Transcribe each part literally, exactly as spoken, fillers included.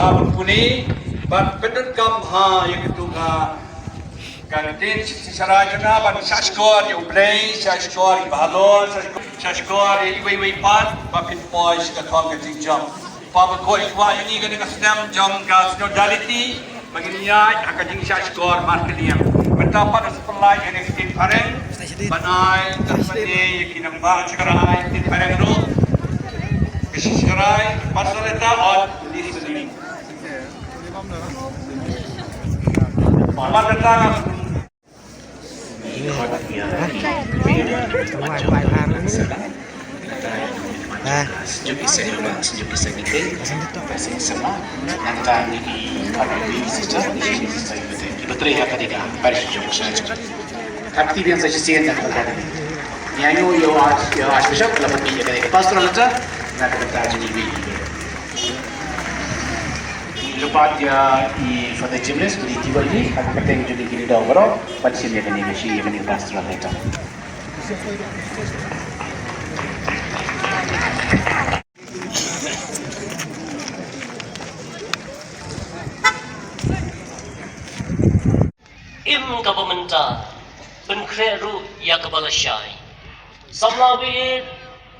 Pune, ban pyndonkam ha ïa katu ka, ka ktien shisha jong nga, ban shahshkor ïa U Blei, shahshkor ïa bahalor, shahshkor ïa iwei iwei pat ba phin poi sha ka thong ka jingjop. Papa, ko i kwah ïa ngi kane ka snem jong ka synodality, ba ngin ïaid ha ka jingshahshkor markylliang. Mynta pat sa pynlait ïa ka ktien phareng, ban ai ka ktien phareng ruh. Ka ktien phareng, pastor Leta, on listening. Active yang sa shisien na ka bynta. Ïa ngi ïa u Arch-, ïa u Archbishop la pynmih ïa ka pastoral letter na ka bynta jong i. Lyngba ïa i Father James, bad i Tiwali, ha ka kyrteng jong i kine daw baroh, ban shim ïa kane ka shi, ïa kane ka pastoral letter. Im kaba mynta, pynkhreh ruh ïa kaba lashai. Samla baieit,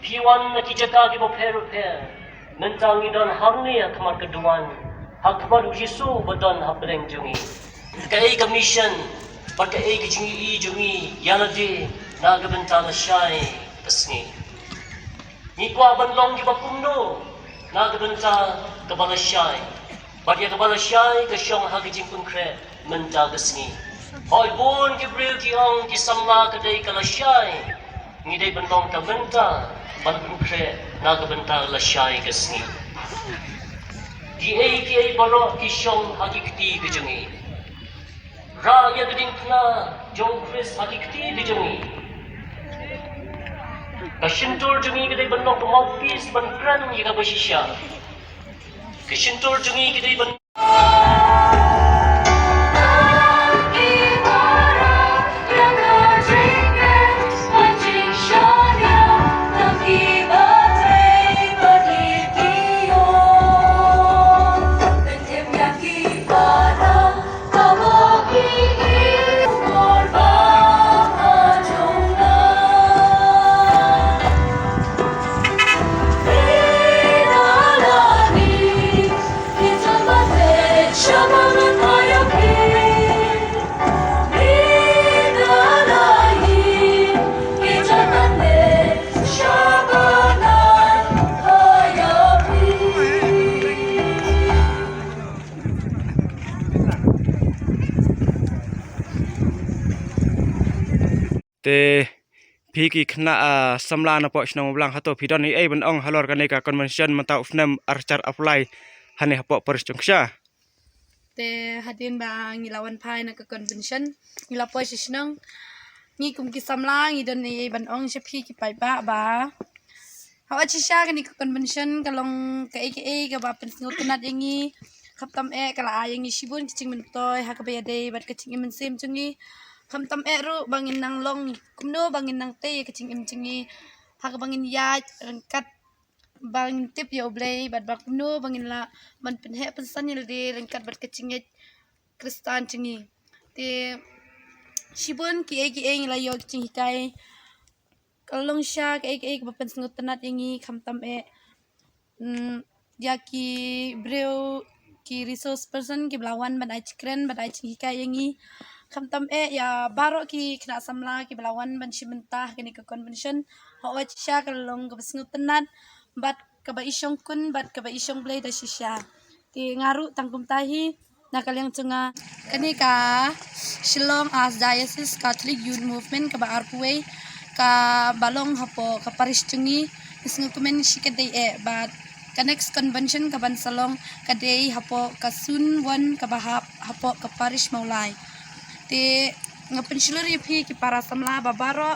phi wan na ki jaka kiba pher bapher. Mynta ngi don hangne ha khmat ka duwan, ha khmat U Jisu ba don ha pdeng jong ngi. Kaei ka mission, bad kaei ka jingïohi jong ngi ïa lade na ka bynta lashai ka sngi. Ngi kwah ban long kiba kumno na ka bynta kaba lashai. Bad ïa kaba lashai ka shong ha ka jingpynkhreh mynta ka sngi. Hooid, bun ki briew ki ong ki samla ka dei ka lashai. Ngi dei ban long ka bynta ban pynkhreh na ka bynta lashai ka sngi. Kiei kiei baroh ki shong ha ki kti ka jong ngi. Rah ïa ka diengphna jong U Khrist ha ki kti ka jong ngi. Ka shyntur jong ngi ka dei ban long ka mouthpiece ban kren ïa kaba shisha. Ka shyntur jong ngi ka dei ban Te phi ki khynnah, ah, samla napoh shnong Blang, hato phi don ei ei ban ong halor kane ka convention mynta u snem ar hajar arphew lai hangne hapoh parish Jongksha? Te hadien ba ngi la wan phai na ka convention, ngi la poi sha shnong, ngi kum ki samla ngi don ei ei ban ong sha phi ki paidbah ba hooid shisha kane ka convention ka long kaei kaei kaba pynsngewtynnat ïa ngi. Khamtam eh ka la ai ïa ngi shibun ki jingmyntoi ha kaba ïadei bad ka jingim mynsiem jong ngi. Khamtam eh ruh ba ngin nang long kumno, ba ngin nang tei ïa ka jingim jong ngi ha kaba ngin ïaid ryngkat ba ngin tip ïa U Blei bad ba kumno ba ngin lah ban pynheh pynsan ïa lade ryngkat bad ka jingngeit Khristan jong ngi. Te shibun kiei kiei ngi la ïoh ki jinghikai. Ka long shisha kaei kaei kaba pynsngewtynnat ïa ngi, khamtam eh, mm, ïa ki briew, ki resource person kiba la wan ban ai jingkren, ban ai jinghikai ïa ngi. Khamtam eh ïa baroh ki khynnah samla kiba la wan ban shim bynta ha kane ka convention. Hooid shisha ka long kaba sngewtynnat bad kaba i shongkun bad kaba i shongblei da shisha. Te nga ruh tang kumta hi na ka liang jong nga. Kane ka Shillong Archdiocese Catholic Youth Movement kaba arphew wei kaba long hapoh ka parish jong ngi, ngi sngewkmen shikatdei eh bad ka next convention kaban sa long ka dei hapoh ka Sunwan kaba hap hapoh ka parish Mawlai. Te nga pynshlur ïa phi ki para samla ba baroh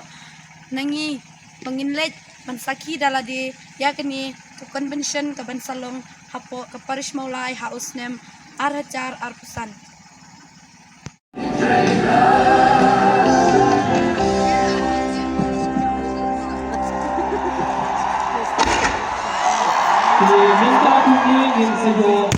na ngi ba ngin leit ban sakhi da lade ïa kane ka convention kaban sa long hapoh ka parish Mawlai ha u snem ar hajar arphew san. Te mynta ngin sa ïoh